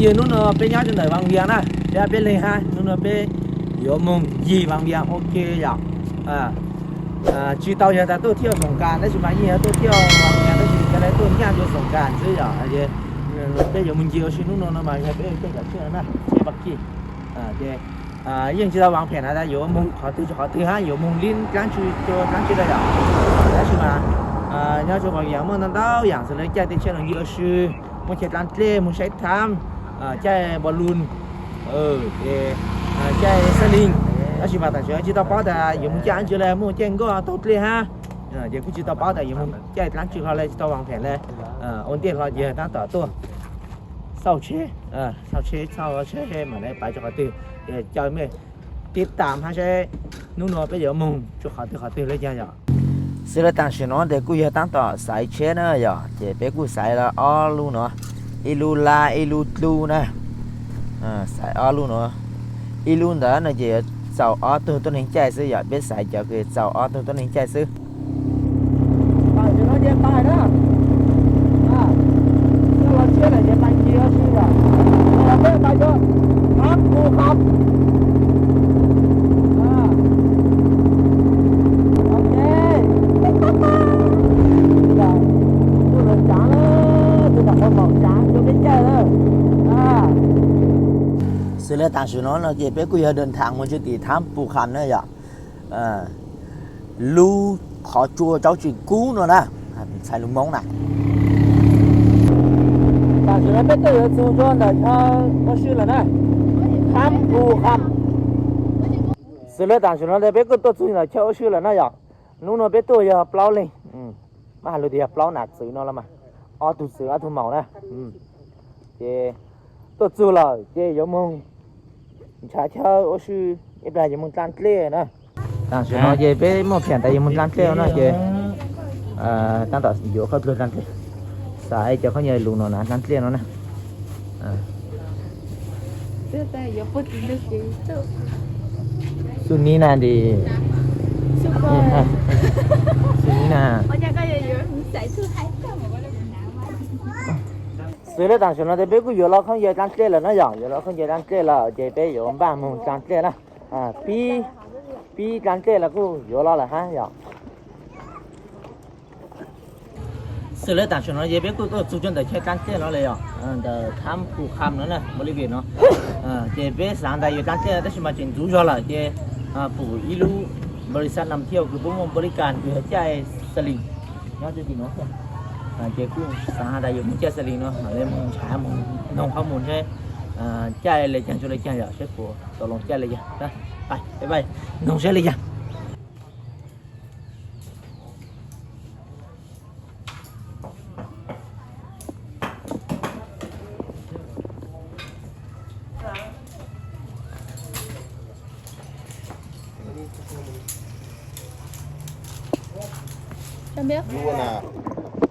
Yog hnub no peb nyob rau ntawm Vaj Vias na, peb peb leeg hab, hnub no peb yuav moog yig Vaj Vias ua ke yom. Tsis tau yog tas tuaj thiaj Xoom Kas, tab sis mas yeej yog tuaj thiaj Vaj Vias, tab sis cov lawv tuaj nyaj rua Xoom Kas xwb yom. Peb yuav moog yig ua si hnub no no mas yog peb tej cov tshiab na, tshiab pab kij. Yeej tsis tau vav phem na, tas yuav moog qhov twg rua qhov twg hab, yuav moog li dlaab tsi rua dlaab tsi rua yom. Tab sis mas nyob rua Vaj Vias muaj ntau ntau yaam xws le caij tej tshiab los yig ua si, muaj caij dlaab dlej, moog saib thab, caij npau lug, caij xab leeg. Tab sis mas tam sim no tsis tau paub tas yuav moog caij dlaab tsi le, muaj caij nkoj taug dlej hab. Ces kuj tsis tau paub tas yuav moog caij dlaab tsi hlo le, tsis tau vav phem le. Ua ntej hlo ces taab tom tuaj xauj tsheb, xauj tsheb, xauj tsheb mam le pais rua qhov twg, ces coj mej tib tam hab seb hnub no peb yuav moog rua qhov twg qhov twg le caag yom. Xws le tam sim no tes kuj yog taab tom xaiv tsheb na yom, ces peb kuj xaiv lawm ob lub no, ib lub lab ib lub dlub na. Xaiv ob lub no, ib lub ntawd no ces yuav txaus ob tug tuab neeg caij xwb yom, peb xaiv cov kws txaus ob tug tuab neeg caij xwb. Xws le tam sim no no ces peb kuj yog dawm thaam moog rua tim thab Pus Kham na yom. Lub qhov tsua rau tsis kub no na, txhais lus Moob na. Tam sim no peb tuaj yuav txug rua ntawm chaw ua si lawm na, thab Pus Kham. Xws le tam sim no peb kuj tuaj txug ntawm chaw ua si lawm na yom. Hnub no peb tuaj yog plaub leeg, maj has lug tias yog plaub nam txwv no los mas, ob tug txwv ob tug maum na. Ces tuaj txug lawm ces yuav moog nrhav chaw ua si, ib plag yuav moog dlaab dlej na. Tam sim no ces peb muaj phaam tas yuav moog dlaab dlej na ces taab tom yuav khaub dluag dlaab dlej, xav cov khaub ncaws lug no na dlaab dlej no na. Xu ni na nti, xu ni na. Xws le tam sim no ces peb kuj yuav lug khaub ncaws dlaab dlej lawm na yom, yuav lug khaub ncaws dlaab dlej lawm ces peb yuav npaj moog dlaab dlej na. Pib, pib dlaab dlej los kuj yuav lug lawm hab yom. Xws le tam sim no ces peb kuj tuaj txug rua ntawm chaw dlaab dlej no lawm yom, ntawm thab Pus Kham no na, Npaus Lis Vis no. Ces peb xaav tas yuav dlaab dlej tab sis mas tseem ntxuv zog lawm ces pum ib lub npaus lis xab nam thiaj kws puab muaj npaus lis kas kws yog caij xab leeg nyob rua tim no. Ces kuj xaav has tas yuav moog caij xab leeg no mam le moog nrhav moog noog qhov mus seb caij le caag rua le caag yom, seb puas tau lug caij le caag. Noog seb le caag.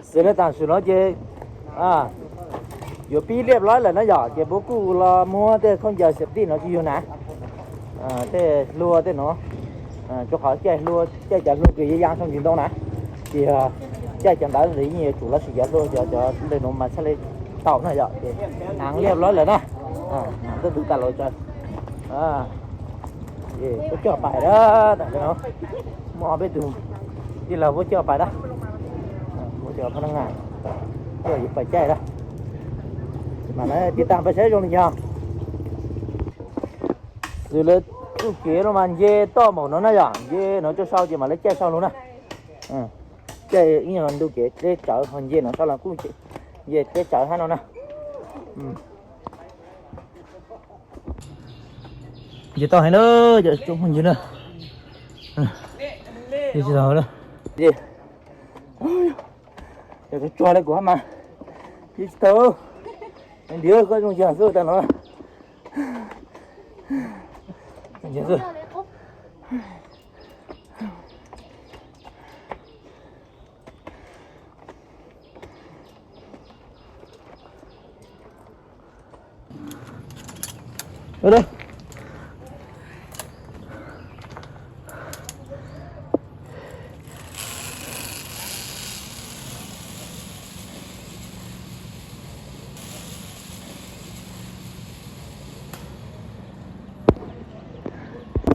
Xws le tam sim no ces yuav pib liaj lawm na yom, ces puab kuj los muab tej khaub ncaws xim tij no tsis yug na, tej hlua tej no, rua qhov caij hlua, caij cov hlua kws ya yaa txhooj ntsis ntoo na, ces caij cov ntawd ntawd yeej yuav tsum los sis cov hlua cov ntawm no mas txhaj le tau na yom, ces hnav liaj lawm na, hnav tuaj tug tas los tsaws. Puab coj pais na, tam sim no muaj ob peb tug tij laug puab coj pais na, puab coj pab naj, coj yuav pais caij na, mas tiv taag pais saib zoo li cas. Xws le txuj kev no mas nce toj npaum no na yom, nce no rua sau ces mam le caij sau lug na. Caij ib nyuag ntu kev dleb tsawv ho nce no sab los kuj nce dleb tsawv hab no na. Nce toj heev na, cov tsoom phooj ywg na. Nce tsis tau na. Cov tsuag le kuv hab mas nce tsis tau. Ntiav koj zoo yag xwb tas no.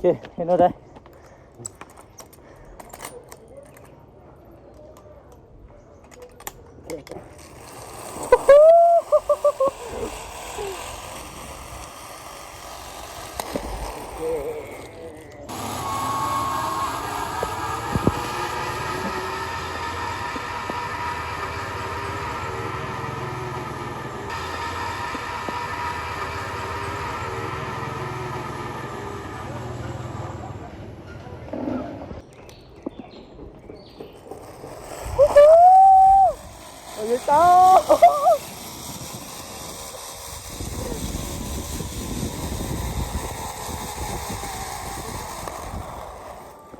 Ua no da.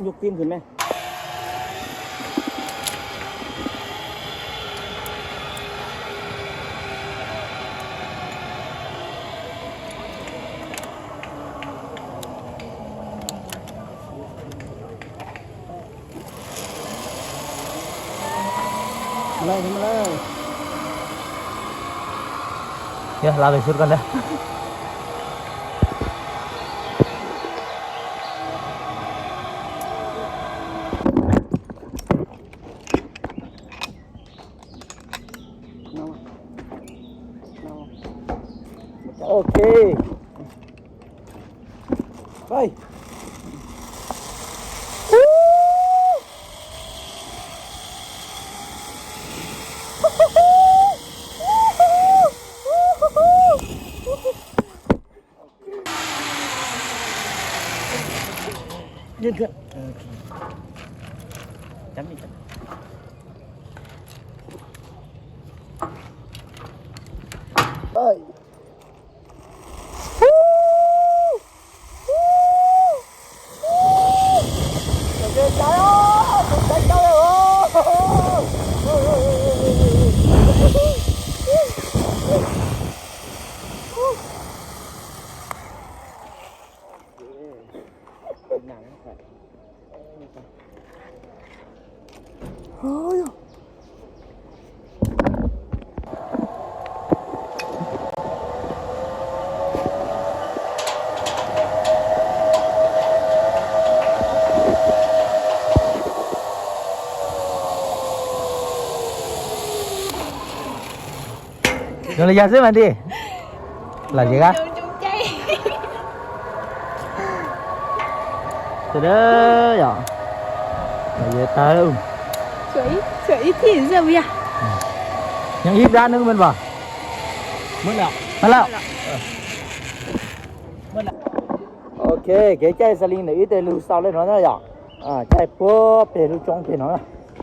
Yog kim ntxiv me. Yog la pem xwb ko ntag. Ok. Pais. Zoo li yog xwb mas nti. Lam zem a. Yog, lam zem tag. Nyob ib zaj neeg men vas. Mas lawm. Ok, kev caij xas li ntawm ib teg lug xaus le no na yom. Caij puag pem lub tsoob pem no na.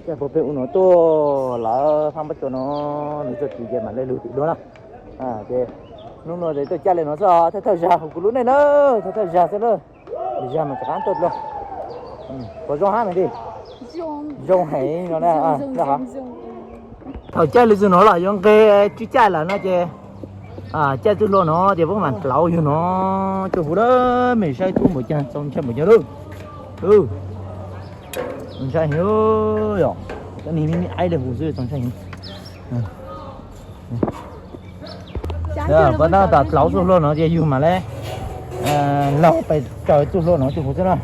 Caij puag pem ub no tuaj lawm thaj npab cua no, lug txog tim ces mam le lug tim duab na. Ces hnub no ces tuaj caij le no xwb, thawj thawj zag hauv kuv lub neej na, thawj thawj zag xwb na. Lwm zag mas rov qab tuaj dlua. Puas zoo hab me nti? Zoo heev no na. Thaum caij li txug no los yuav nqeg tsis caij lawm no ces caij txuj hlua no ces puab mam dlauv yug no. Tsuj huv lawm, mej saib tub npaum caag, txaus ntshai npaum caag lawm. Txaus ntshai heev yom. Cov neeg me me aib le huv xwb txaus ntshai heev. Puab tab tom dlauv txuj hlua no ces yug mam le laug pes raws txuj hlua no tsuj huv xwb na.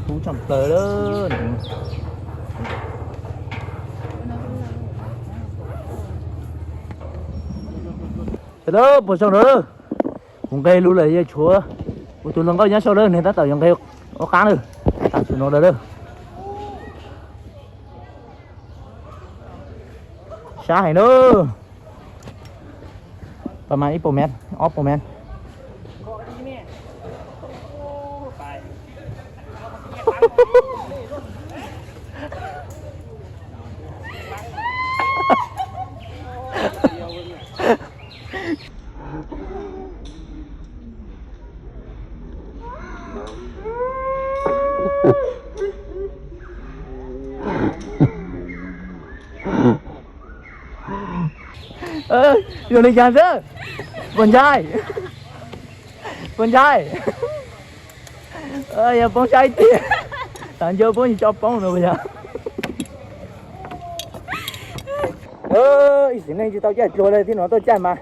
Tub tshaj plaws lawm. Sawv daws puas zoo lawm? Kuv nqeg lug lawm, yog tshuav kuv tug hluas nkauj nyob saum lawm, nwg tab tom yuav nqeg ua qaab lawm. Tam sim no lawm. Sab heev na. Pas mas ib puas mev, ob puas mev. Zoo li cas xwb? Puas ntshai? Puas ntshai? Yog poob sab ib tiag, tas ncaws poob tsis tso poob no yog. Ib sim neej tsis tau caij dluag le, tib no tuaj caij mas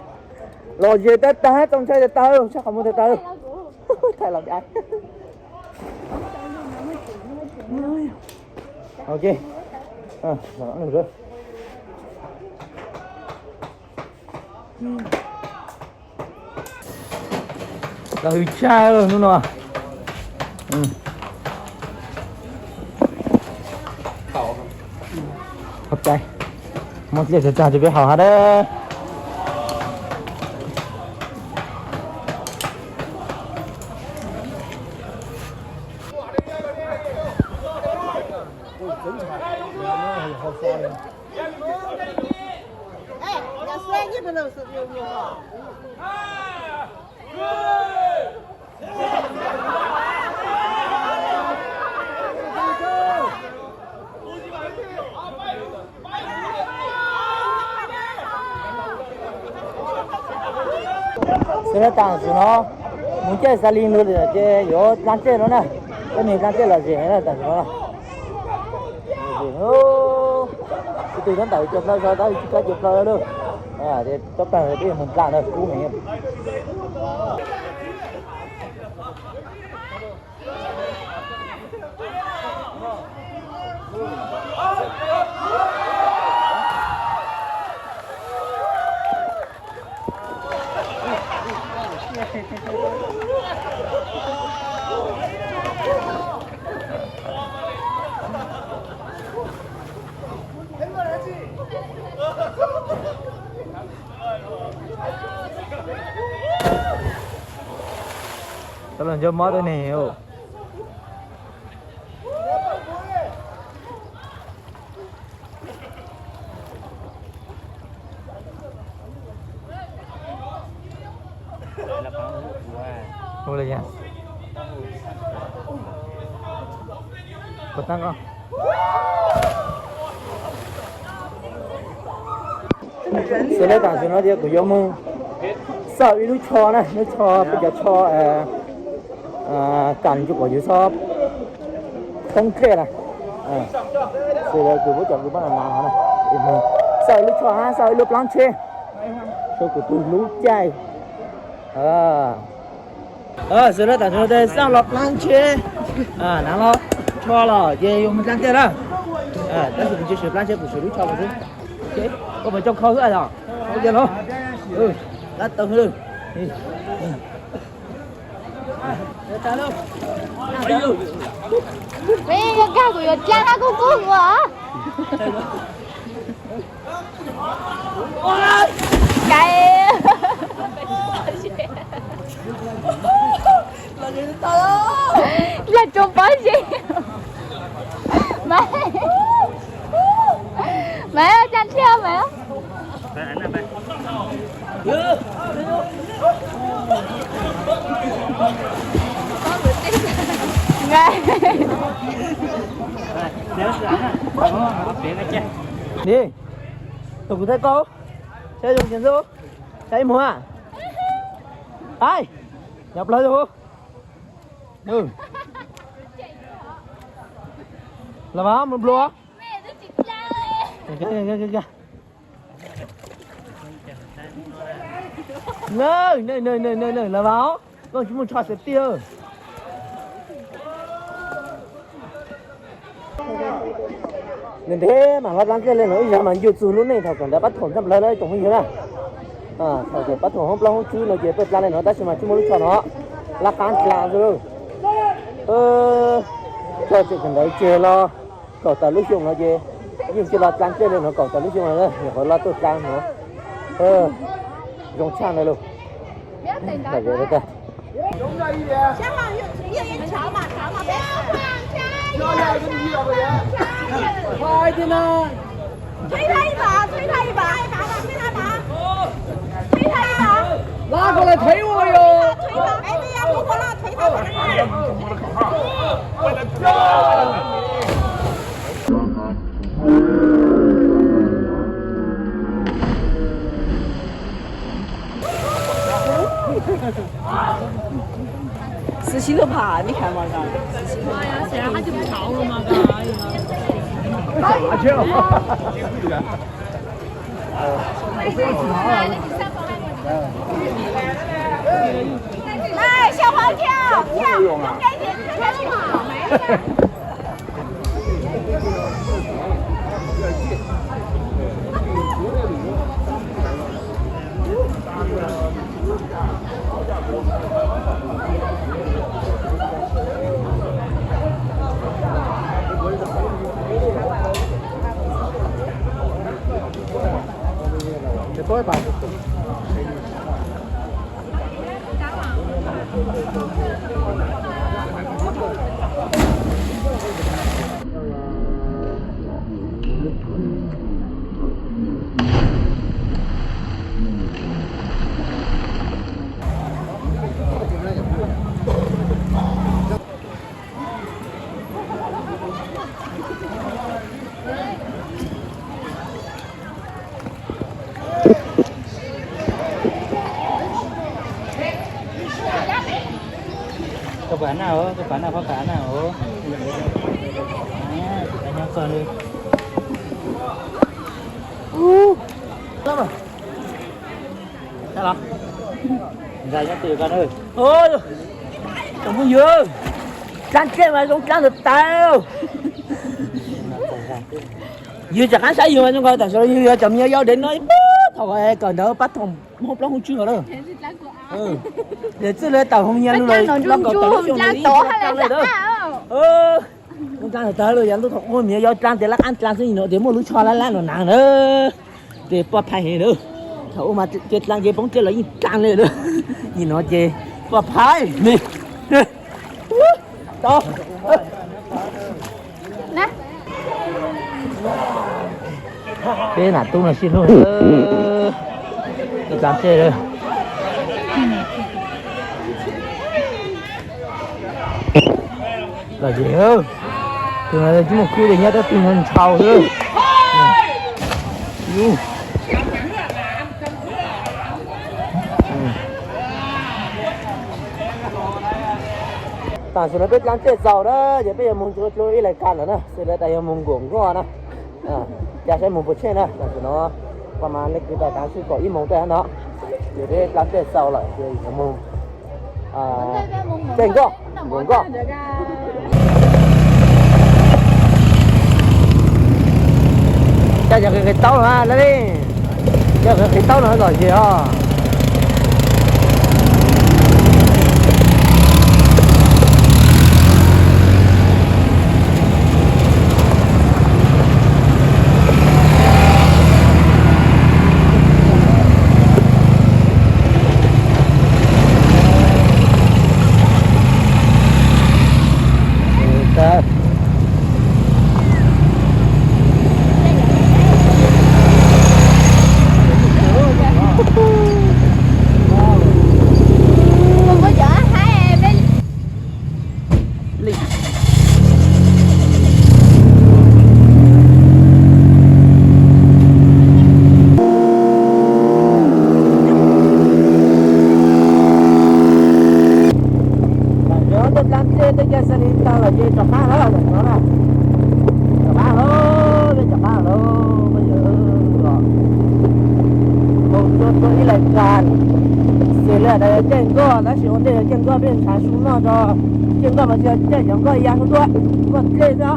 los ze tag tag, txaus ntshai tag tag, sab qhov muag tag tag. Thaij los cav. Ok. Los hwm tshaj hnub no. Khov cai. Muab dlej tag tag rau peb haus hab dab. Xws li tam sim no mus caij Xa Lis lawm ces yuav dlaab teb no na, cov neeg dlaab teb los zem na tam sim no. Ib tug tab ntawm cov plaws zog tab sis tsis kab cov plaws lawm. Tsob plaws peb mus dlaab na kub heev. Tau los nco mob tej neeg. Ua li cas? Kov tag ko. Xws li tam sim no ces kuv yuav mus xauj ib lub tsho na, lub tsho peb cov tsho kam ntsuj kom yus txhob poob dlej na. Xws li kuv muab cov kuv pab na na, xauj ib lub tsho hab xauj ib lub plaab tsheb rau kuv tus hlub caij. Xws li tam sim no ces xauj los plaab tsheb, nav los tsho los ces yuav mus dlaab teb na. Tab sis kuv tsis swv plaab tsheb, kuv swv lub tsho xwb. Koj puas coj khau xwb os? Ua li los, dab tau xwb. Peb yuav nkag kuv yuav dlaab hab kub kub kuv os. Caiv. Yog tsoom pob zeb. Mas, mas dlaab teb mas. Ni, tus kuv thaij koj, saib zoo ces ntxub, saib ib muag, ai, nyob plaws zoo. Los mas, mus nplua. Los mas, koj tsis muaj tsho xwb tiag. Ntev ntev mas hlob dlaab teb le nuav ib zag mas ncu txug lub neej thaum kawm ntawv pab thaum ntsaj nplawg na ib tsoom phooj ywg na. Thaum kawm pab thaum hoob plaub hoob tsib no ces tuaj dlaab le nuav tab sis mas tsis muaj lub tsho no, laj qaab dlaab xwb. Tsho tseem kawm ntawv tseg los kaum tawm lub xyoo no ces yeej tsis los dlaab teb le nuav kaum tawm lub xyoo no, nyuam qhuav los tuaj dlaab nuav. Zoo tshaj ntawd lauj.推他一把，推他一把，推他一把，推他一把，拉过来推我哟！推他，哎，对呀，不过了，推他，推他。 撕稀了吧？你看嘛，嘎。哎呀，谁让他就不吵了嘛，嘎。哎呀。来，小黄跳，跳，勇敢一点，跳下去。Koj pam na, koj pam na, koj pam na. Nyob koj li. Nyob twg koj na? Cov phooj ywg, dlaab dlej mas zoo dlaab tag tag. Yus rov qaab saib yus mas zoo nkaus tam sim no yus yog cov me nyuam yaus dev no thaum kawm ntawv pab thaum hoob plaub hoob tswb no lawm. Yog txwj lawv tawm hoo nyiaj lug lawm los kom tawm lub xyoo no ib dlaab le lawm. Ib dlaab tag lawm yog lub thaum ua me nyuam yaus dlaab tes lab qaab dlaab xwb, nim no tes muaj lub tsho lab lab no na na. Tes poj phai heev lawm. Thaum ua mas ces dlaab ces poob dlej los yeej dlaab le lawm. Nim no ces poj phai me. Peb nam tub no sib hlub, dlaab dlej lawm. Los ces, tus no tsis muaj khub ces nyob tab tus no ntshau xwb. Tam sim no peb dlaab dlej txaus na, ces peb yuav moog rua ib lais kas lawm na, xws le tas yuav moog nkuam nkoj na. Ca saib moog puas tsheej na, tam sim no pab mas leej kwv tau taav txug kaum ib moos tej no, ces peb dlaab dlej txaus lawm ces yuav moog caij nkoj, nkuam nkoj. Caij cov qis qis taub no na li, caij qis qis taub no lom zem os. Tam sim no tej dlaab dlej tej ca xa li taag lawm ces rov qaab lawm, tam sim no na, rov qaab lawm, peb rov qaab lawm, peb yog moog rua ib lais kas, xws le tas yog caij nkoj tab sis ua ntej yog caij nkoj peb nrhav su noj tso, caij nkoj mas tsis yog caij cov nkoj ya dua, nkoj dlej xwb,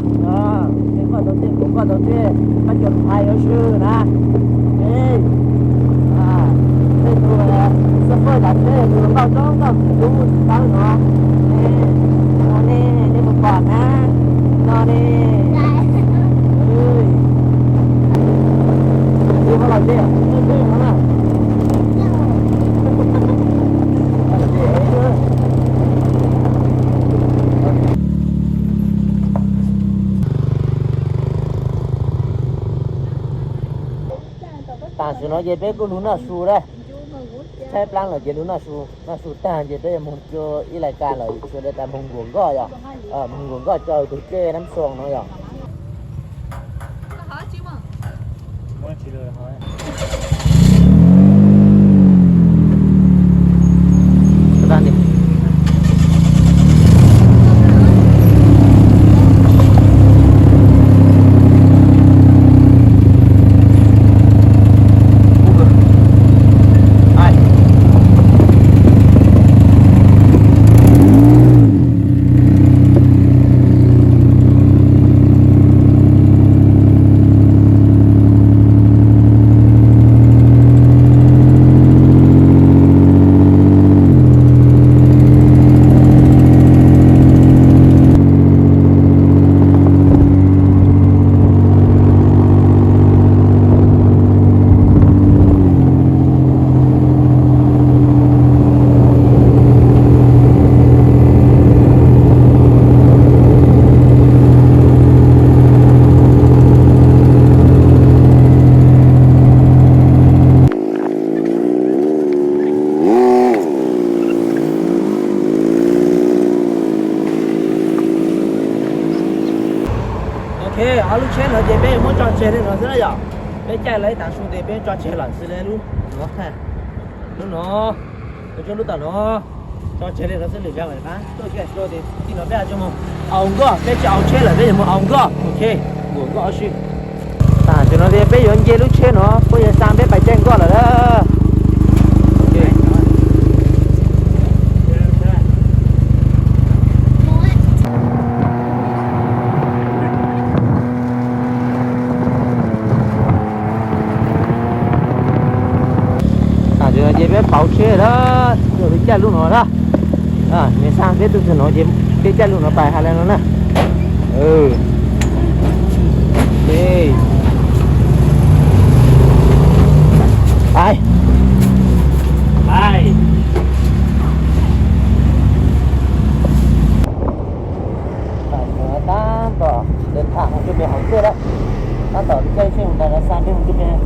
caij nkoj tau dlej, nkuam nkoj tau dlej, pab cov phais yuav swm na. Tej tug xab phooj tas tsheb tug nkauj zoo nkauj tsis tub tsis tawb no, no ne, nej puas pom na, no ne. Tam sim no ces peb kuj lug noj su lawm, tshaib plab lawm ces lug noj su, noj su taag ces peb yuav moog rua ib lais kas lawm, xws le tas moog nkuam nkoj yog, moog nkuam nkoj rua tug dlej Nab Xoo no yog. Ob lub tsheb no ces peb yuav muab tso tseg li no xwb na yom. Peb caij lawv ib tav su ces peb tso tseg lawm xwb li lub no. Lub no, lub tom no, tso tseg li no xwb lwm zaus mam rov qab tuaj caij su ces txij no peb yuav mus au nkoj, peb tsis au tsheb lawm peb yuav mus au nkoj, ok, nkuam nkoj ob sij. Tam sim no ces peb yuav nce lub tsheb no, puab yuav xa peb pais caij nkoj lawm na. Tam sim no ces peb pauv tsheb na, peb caij lub no na. Nws xa peb tuaj txog no ces peb caij lub no pais hais li no na. Pais. Tam sim no tab tom tes tham mus rau pem hauv txaj lawm. Tab tom caij tsheb mus ntawd no xa peb mus rau pem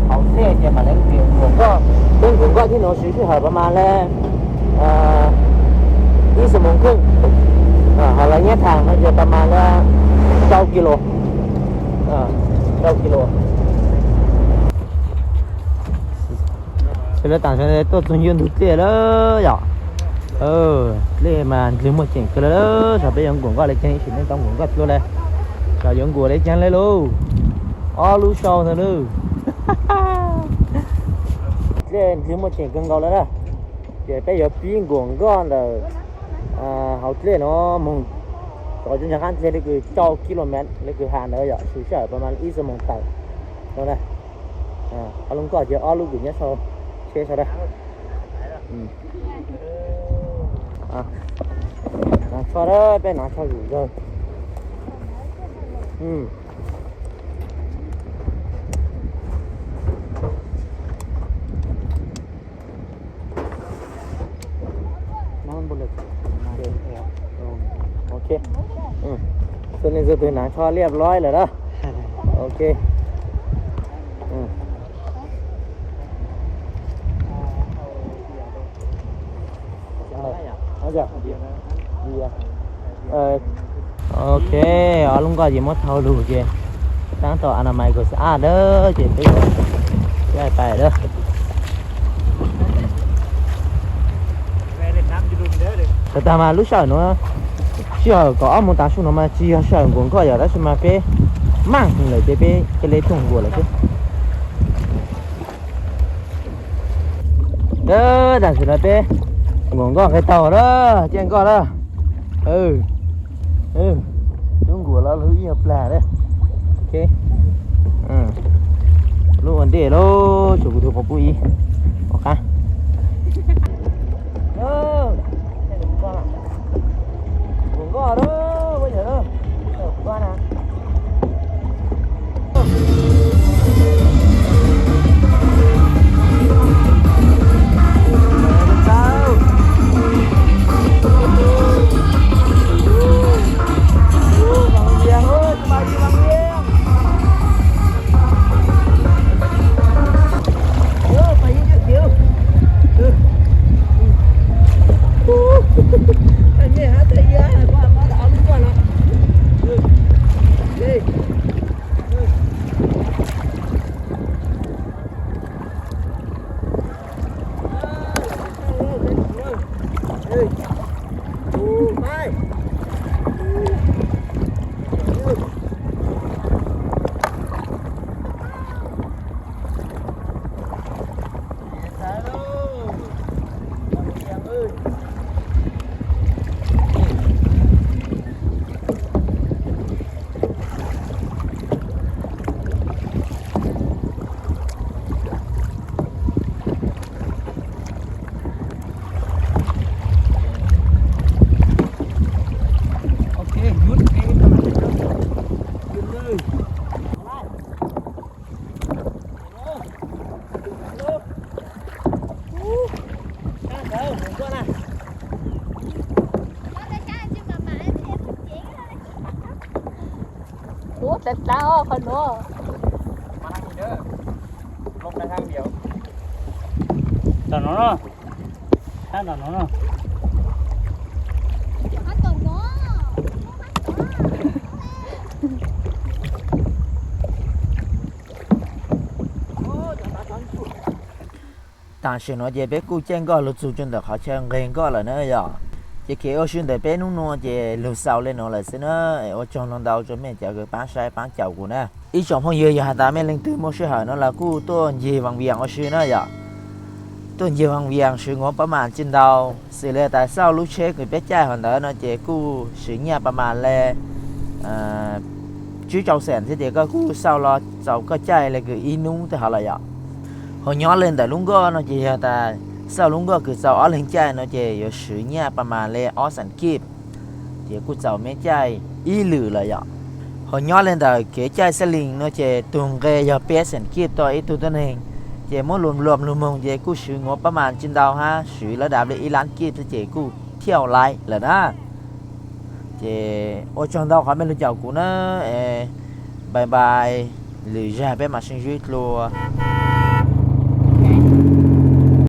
hauv txaj ces mam li nkuam nkoj. Peb nkuam nkoj thiab no siv sij hawm pas mas li ib xuab moos kheej. Ho lawv nyob tham no ces pas mas li rau kis lus, rau kis lus. Ces lawv tam sim no tuaj txog ncua ntug dlej lawm yom. Dlej mas ntxwg muaj ceem kawg lawm, saib peb yuav nkuam nkoj li cas, sim neej tau nkuam nkoj dlua li. Saib yuav nkuam li cas li lauj. Ob lub sau ntawd na. Dlej ntxwg muaj ceem kawg nkaus lawm na. Ces peb yuav pib nkuam nkoj ntawm hauv dlej no mus rau nram qab dlej li kws rau kis lus mev li kws has ntawd yom, siv sij hawm pas mas ib xuab moos tawm no na. Ob lub nkoj ces ob lub kws nyob sau tsheb sau dab. Hnav tsho, peb hnav tsho zuj zus. Ok. Xws li tug hnav tsho liab loj lawm na. Ok. Ok, ob lub nkoj ces muab thau lug ces tab tom a na mais kom xav ab dawb ces peb yuav pais dawb. Tag tag mas lub sij hawm no, sij hawm kaum ob moos tav su no mas tsis yog sij hawm nkuam nkoj yom, tab sis mas peb maj heev lawm ces peb cia li tuaj nkuam lawm xwb. Tam sim no peb nkuam nkoj qe taug lawm, caij nkoj lawm. Lub nkuam los lub ib yog plag lawm. Lub ua ntej lawm, tshuav kuv tus phooj ywg ib ua qab. Nkuam nkoj lawm, ua yam na. Ub, tlav tlav os qhov nuav. Tom no no. Tom no no. Tam sim no ces peb kuj caij nkoj los txug rua ntawm qhov chaw nqeg nkoj lawm na yom. Ces kev ua si ntawm peb nub nua ces lug xaus le nuav lawm xwb na. Ua tsaug ntau ntau rua mej cov kws paab saib paab caum kuv na. Ib tsoom phooj ywg yog has tas mej leej twg muaj sij hawm no los kuj tuaj ncig Vaj Viam ua si na yom. Tuaj ncig Vaj Viam swv nguav pab mas tsi ntau, xws li tas xauj lub tsheb kws peb caij hov ntawd no ces kuj swv nyaj pab mas le tsib rau xees thiab ces koj kuj xauj los txaus koj caij le kws ib nub tej hov lawm yom. Ho nyob le ntawm lub nkoj no ces yog tas xauj lub nkoj kws txaus ob leeg caij no ces yuav swv nyaj pab mas le ob xees kib, ces kuj txaus mej caij ib lwm lawm yom. Ho nyob le ntawm kev caij xab lees no ces tug nqe yog peb xees kib tau ib tug tuab neeg, ces muab luas luas lug moog ces kuj swv nguav pab mas tsi ntau hab, swv lawv dav le ib lab kib xwb ces kuj thiaj laib lawm na. Ces ua tsaug ntau qhov mej lug caum kuv na. Bye bye, lwm zag peb mam sib ntsib dlua.